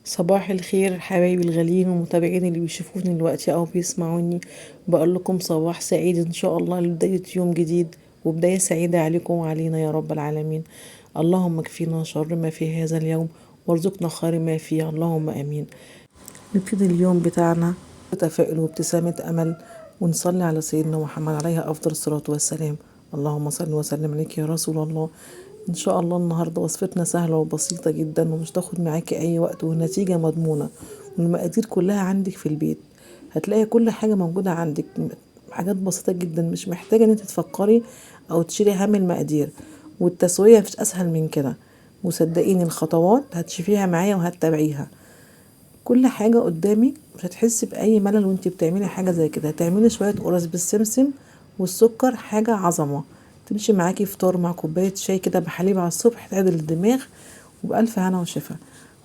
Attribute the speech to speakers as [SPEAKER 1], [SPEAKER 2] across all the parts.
[SPEAKER 1] صباح الخير حبايبي الغاليين ومتابعين اللي بيشوفوني دلوقتي او بيسمعوني. بقول لكم صباح سعيد ان شاء الله لبداية يوم جديد وبداية سعيدة عليكم وعلينا يا رب العالمين. اللهم اكفينا شر ما في هذا اليوم وارزقنا خير ما فيه، اللهم امين. نبتدي اليوم بتاعنا بتفاؤل وابتسامة امل، ونصلي على سيدنا محمد عليه افضل الصلاة والسلام. اللهم صل وسلم عليك يا رسول الله. ان شاء الله النهارده وصفتنا سهلة وبسيطة جدا ومش تاخد معاكي اي وقت، والنتيجة مضمونه، والمقادير كلها عندك في البيت، هتلاقي كل حاجة موجودة عندك، حاجات بسيطة جدا مش محتاجه ان انت تفكري او تشيلي هم المقادير، والتسويه مفيش اسهل من كده. وصدقيني الخطوات هتشوفيها معايا وهتتابعيها، كل حاجة قدامك، مش هتحسي باي ملل وانت بتعملي حاجة زي كده. هتعملي شوية قرص بالسمسم والسكر، حاجة عظمه، تمشي معاكي فطار مع كوباية شاي كده بحليب على الصبح، تعدل الدماغ، وبألف هنا وشفا.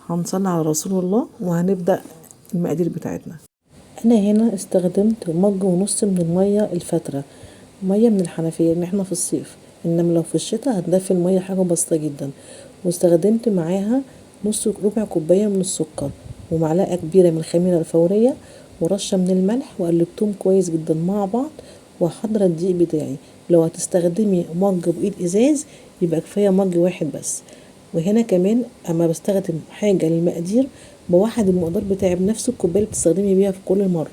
[SPEAKER 1] هنصلي على رسول الله وهنبدأ المقادير بتاعتنا. أنا هنا استخدمت مج ونص من المية الفترة، مية من الحنفية لأن احنا في الصيف، إنما لو في الشتاء هتدفي المية حاجة بسيطة جدا. واستخدمت معاها نص ربع كوباية من السكر ومعلقة كبيرة من الخميرة الفورية ورشة من الملح، وقلبتهم كويس جدا مع بعض. وهحضر الدقيق بتاعي. لو هتستخدمي مج بايد ازاز يبقى كفاية مج واحد بس. وهنا كمان اما بستخدم حاجة للمقادير بوحد المقدار بتاعي بنفس الكوباية اللي بتستخدمي بيها في كل مرة.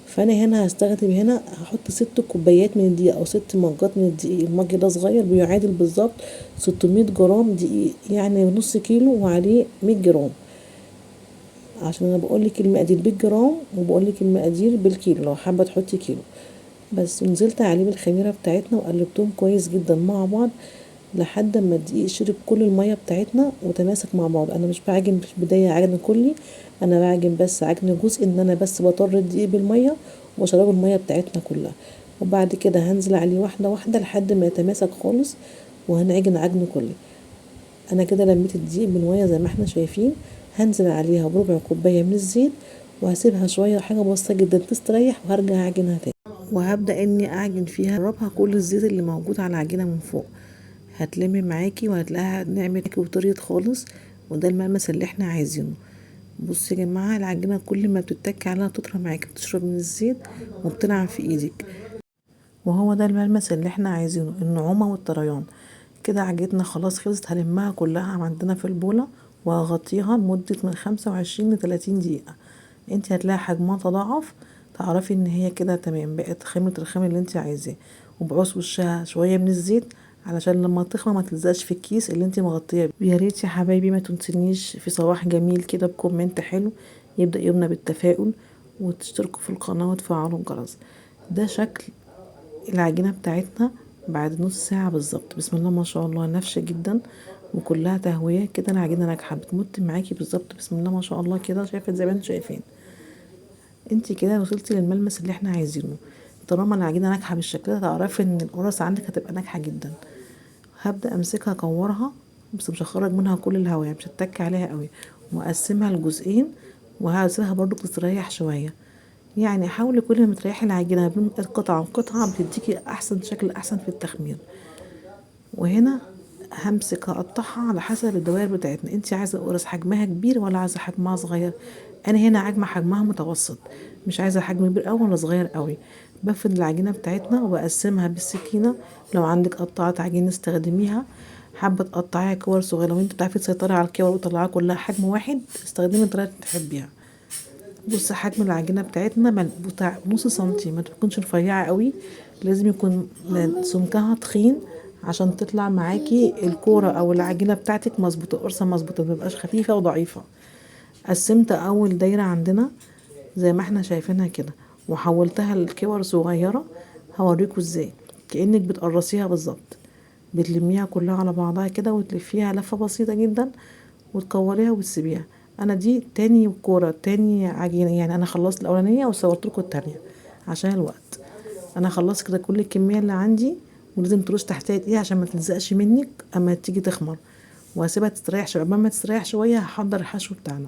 [SPEAKER 1] فانا هنا هستخدم هنا هحط 6 كوبايات من الدقيق او 6 مجات من الدقيق. المج ده صغير بيعادل بالظبط 600 جرام دقيق، يعني نص كيلو وعليه 100 جرام، عشان انا بقولك المقادير بالجرام وبقولك المقادير بالكيلو لو حابة تحطي كيلو بس. ونزلت عليه بالخميره بتاعتنا وقلبتهم كويس جدا مع بعض لحد ما الدقيق شرب كل المية بتاعتنا وتماسك مع بعض. انا مش بعجن في البداية عجن كلي، انا بعجن بس عجن جزء، ان انا بس بطر الدقيق بالمية واشربه المية بتاعتنا كلها، وبعد كده هنزل عليه واحدة واحدة لحد ما يتماسك خالص وهنعجن عجن كلي. انا كده لميت الدقيق بالمية زي ما احنا شايفين. هنزل عليها بربع كوباية من الزيت وهسيبها شوية، حاجة بسيطة جدا تستريح، وهرجع اعجنها تاني. وهبدا اني اعجن فيها، اقربها كل الزيت اللي موجود على العجينة من فوق، هتلم معاكي وهتلاقيها نعمت وطريت خالص، وده الملمس اللي احنا عايزينه. بصوا يا جماعة العجينة كل ما بتتك عليها بتطرى معاكي، بتشرب من الزيت وبتنعم في ايدك، وهو ده الملمس اللي احنا عايزينه، النعومه والطريان. كده عجينتنا خلاص خلصت، هلمها كلها عندنا في البوله وهغطيها لمدة من 25 ل 30 دقيقة. انت هتلاقي حجمها تضاعف، تعرفي ان هي كده تمام، بقت خامة الخام اللي انت عايزاه. وبعوز وشها شوية من الزيت علشان لما تخمر ما تلزقش في الكيس اللي انت مغطيه بيه. يا ريت يا حبايبي ما تنسونيش في صباح جميل كده ب comment حلو يبدا يومنا بالتفاؤل، وتشتركوا في القناة وتفعلوا الجرس. ده شكل العجينة بتاعتنا بعد نص ساعة بالظبط. بسم الله ما شاء الله، نافشه جدا وكلها تهوية كده. العجينة ناجحة، بتمط معاكي بالظبط بسم الله ما شاء الله كده، شايفه زي ما انتم شايفين. انت كده وصلتي للملمس اللي احنا عايزينه. طالما العجينة ناجحة بالشكل ده تعرفي ان القرص عندك هتبقى ناجحة جدا. هبدا امسكها اكورها، بس مش هخرج منها كل الهواء، يعني مش هتك عليها قوي، واقسمها لجزئين، وهسيبها برضو تستريح شوية. يعني حاولي كل ما تريحي العجينة بين قطعه وقطعه بتديكي احسن شكل، احسن في التخمير. وهنا همسك هقطعها على حسب الدوائر بتاعتنا. انت عايزه القرص حجمها كبير ولا عايزه حجمها صغير؟ انا هنا عجمه حجمها متوسط، مش عايزه حجم كبير قوي ولا صغير قوي. بفرد العجينة بتاعتنا وبقسمها بالسكينة. لو عندك قطعه عجين استخدميها، حابة تقطعيها كور صغيرة وانت بتعرفي تسيطري على الكور وتطلعيها كلها حجم واحد، استخدمي الطريقة اللي تحبيها. بصي حجم العجينة بتاعتنا بتاع نص سنتي، ما تكونش رفيعة قوي، لازم يكون سمكها تخين عشان تطلع معاكي الكورة او العجينة بتاعتك مظبوطة، القرصه مظبوطة، ما تبقاش خفيفة وضعيفه. قسمت اول دايرة عندنا زي ما احنا شايفينها كده، وحولتها لكور صغيرة. هوريكم ازاي، كانك بتقرصيها بالظبط، بتلميها كلها على بعضها كده وتلفيها لفه بسيطة جدا وتكوريها وتسيبيها. انا دي تاني كورة، تاني عجينه، يعني انا خلصت الاولانية وصورت لكم التانية عشان الوقت. انا خلصت كده كل الكمية اللي عندي، ولازم ترش تحتها دقيق عشان ما تلزقش منك اما تيجي تخمر، وهسيبها تستريح شوية. قبل ما تستريح شوية هحضر الحشو بتاعنا.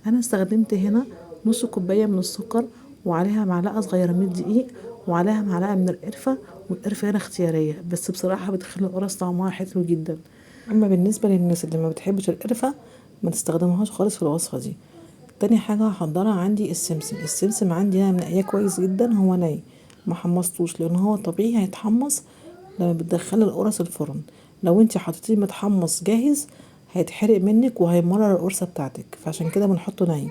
[SPEAKER 1] انا استخدمت هنا نص كوباية من السكر، وعليها معلقه صغيرة من الدقيق، وعليها معلقه من القرفه، والقرفه هنا اختيارية بس بصراحة بتخلي القرص طعمها حلو جدا. اما بالنسبة للناس اللي ما بتحبش القرفه ما تستخدموهاش خالص في الوصفة دي. تاني حاجة هحضرها عندي السمسم. السمسم عندي انا منقيه كويس جدا، هو ني ما حمصتوش لان هو طبيعي هيتحمص لما بتدخلي القرص الفرن. لو انت حطيتيه متحمص جاهز هيتحرق منك وهيمرر القرصه بتاعتك، فعشان كده بنحطه ني.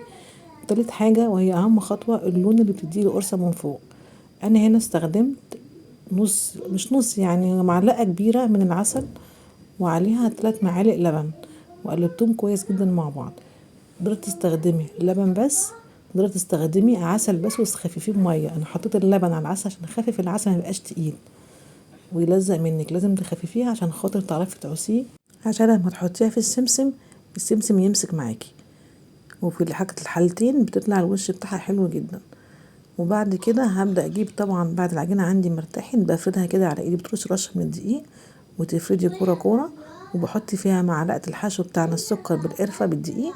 [SPEAKER 1] تالت حاجة وهي اهم خطوة، اللون اللي بتديه القرصه من فوق. انا هنا استخدمت نص، مش نص يعني، معلقه كبيرة من العسل وعليها 3 معالق لبن، وقلبتهم كويس جدا مع بعض. تقدري تستخدمي لبن بس، تقدري تستخدمي عسل بس وتخففيه بميه. انا حطيت اللبن على العسل عشان اخفف العسل ما يبقاش تقيل ويلزق منك، لازم تخففيه عشان خاطر تعرفي تعوسيه، عشان لما تحطيها في السمسم السمسم يمسك معاكي. وفي الحالتين بتطلع الوش بتاعها حلو جدا. وبعد كده هبدا اجيب طبعا بعد العجينة عندي مرتاحت بفردها كده على ايدي، بترش رشه من الدقيق وتفردي كورة كورة، وبحط فيها معلقه الحشو بتاعنا السكر بالقرفه بالدقيق،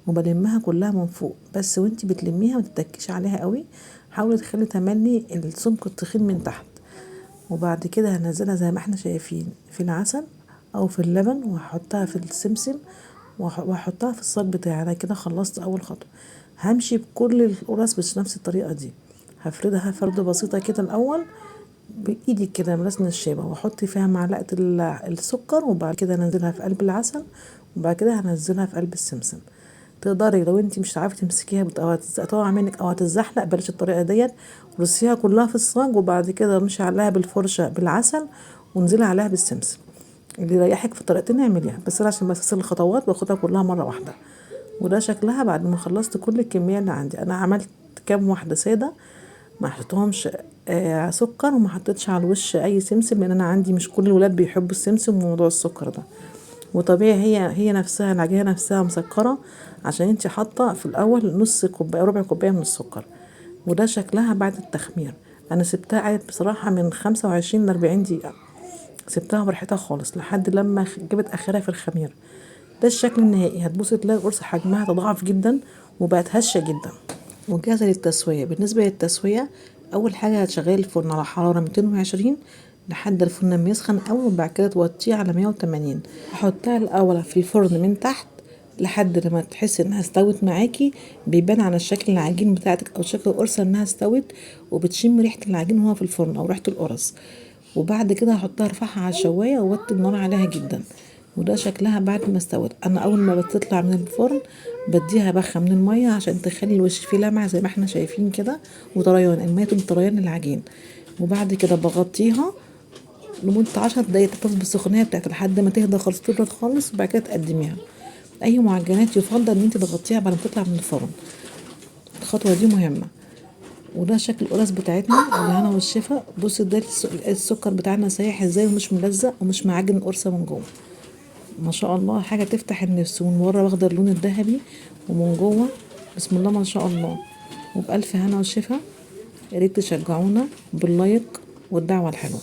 [SPEAKER 1] وبلمها كلها من فوق بس. وانتي بتلميها ما تتكيش عليها قوي، حاولي تخلي تملي السمك التخين من تحت. وبعد كده هنزلها زي ما احنا شايفين في العسل او في اللبن، وهحطها في السمسم وهحطها في الصاج بتاعي. انا كده خلصت اول خطوة. همشي بكل القرص بس نفس الطريقة دي، هفردها فرده بسيطة كده الاول بايدي كده براس نشابه، واحط فيها معلقه السكر، وبعد كده انزلها في قلب العسل، وبعد كده هنزلها في قلب السمسم. تقدري لو انتي مش عارفه تمسكيها او هتقع منك او هتتزحلق، بلاش الطريقة ديت، رصيها كلها في الصاج وبعد كده امشي عليها بالفرشه بالعسل وانزلي عليها بالسمسم. اللي يريحك في الطريقتين اعمليها، بس انا عشان بس الخطوات باخدها كلها مرة واحدة. وده شكلها بعد ما خلصت كل الكمية اللي عندي. انا عملت كام واحدة ساده، ما حطيتهمش سكر وما حطيتش على الوش اي سمسم، لان انا عندي مش كل الولاد بيحبوا السمسم وموضوع السكر ده. وطبيعي هي نفسها العجينة نفسها مسكره، عشان انت حاطه في الاول نص كوباية ربع كوباية من السكر. وده شكلها بعد التخمير. انا سبتها قعدت بصراحة من 25 ل 40 دقيقة، سبتها براحتها خالص لحد لما جابت اخرها في الخمير. ده الشكل النهائي. هتبصي تلاقي القرص حجمها تضاعف جدا وبقت هشه جدا وجاهزة للتسويه. بالنسبة للتسويه، اول حاجة هتشغلي الفرن على حرارة 220 لحد الفرن لما يسخن قوي، وبعد كده توطيه على 180. هحطها الاول في الفرن من تحت لحد لما تحسي انها استوت معاكي، بيبان على الشكل العجين بتاعتك او شكل القرصه انها استوت، وبتشم ريحه العجين وهو في الفرن او ريحه القرص. وبعد كده هحطها ارفعها على الشوايه ووطي النار عليها جدا. وده شكلها بعد ما استوت. انا اول ما بتطلع من الفرن بديها بخه من المية عشان تخلي الوش فيه لمعة زي ما احنا شايفين كده، وطريان المية تبقى طريان العجين. وبعد كده بغطيها لمدة 10 دقايق تحتفظ بالسخونيه بتاعتها لحد ما تهدى خالص، تبرد خالص، وبعد كده تقدميها. اي معجنات يفضل ان انت تغطيها بعد ما تطلع من الفرن، الخطوة دي مهمة. وده شكل القرص بتاعتنا بالهنا والشفا. بصي ده السكر بتاعنا سايح ازاي ومش ملزق ومش معجن القرصه من جوه، ما شاء الله حاجة تفتح النفس. ومن ورا واخده اللون الذهبي ومن جوه بسم الله ما شاء الله. وبألف هنا وشفا. يا ريت تشجعونا باللايك والدعوة الحلوة.